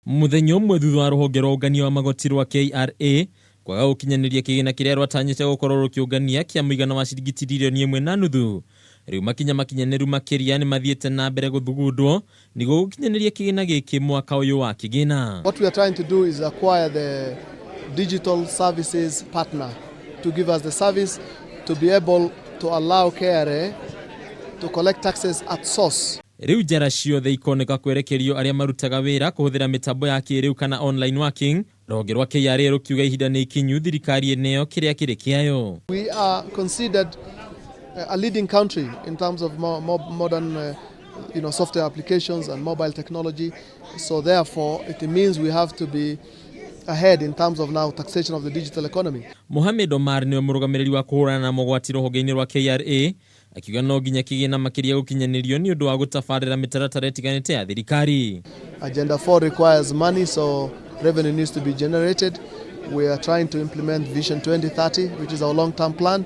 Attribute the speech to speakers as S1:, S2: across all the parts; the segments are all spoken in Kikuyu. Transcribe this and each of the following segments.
S1: Mũthenya ũmwe thutha wa rũhonge rwa ũngania wa magoti rwa KRA kwaga gũkinyanĩria kĩgĩna kĩrĩa rwatanyĩte gũkorwo rũkĩũngania kĩa mũigana wa ciringi tiririoni ĩmwe na nuthu, rĩu makinya makinyanĩru makĩria nĩ mathiĩte na mbere gũthugundwo nĩguo gũkinyanĩria kĩgĩna gĩkĩ mwaka ũyũ wa kĩgĩna.
S2: What we are trying to do is acquire the digital services partner to give us the service to be able to allow KRA to collect taxes at source.
S1: Rĩu njara ciothe ikoneka kwerekerio arĩa marutaga wĩra kũhũthĩra mĩtambo ya kĩrĩu kana online working, rũhonge rwa KRA rũkiuga ihinda nĩ ikinyu thirikari ĩneo kĩrĩa kĩrĩ kĩayo.
S2: We are considered a leading country in terms of more modern software applications and mobile technology. So therefore, it means we have to be ahead in terms of now taxation of the digital economy.
S1: Mohamed Omar nĩwe mũrũgamĩrĩri wa kũhũrana na mogwati rũhonge-inĩ rwa KRA, akiuga no nginya kĩgĩna makĩria gũkinyanĩrio nĩ ũndũ wa gũtabarĩra mĩtaratara ĩtiganĩte ya thirikari.
S2: Agenda 4 requires money, so revenue needs to be generated. We are trying to implement Vision 2030, which is our long-term plan,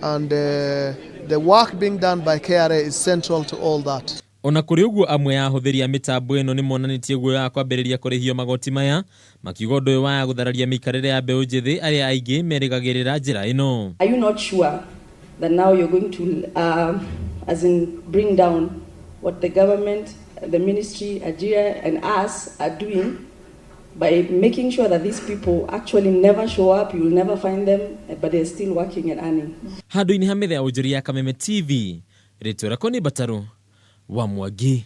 S2: and the work being done by KRA is central to all that.
S1: Ona kũrĩ ũguo, amwe a ahũthĩri a mĩtambo ĩno nĩ monanĩtie guoya wa kwambĩrĩria kũrĩhio magoti maya, makiuga ũndũ ũyũ waya gũthararia mĩikarĩre ya mbeũ njĩthĩ arĩa aingĩ merĩgagĩrĩra njĩra ĩno.
S3: Are you not sure that now you're going to, as in, bring down what the government, the ministry, Ajira, and us are doing by making sure that these people actually never show up, you will never find them, but they're still working and earning?
S1: Handũ-inĩ ha metha ya ũnjũri ya Kameme TV, rĩtwa rĩakwa nĩ Mbatarũ wa Mwangi.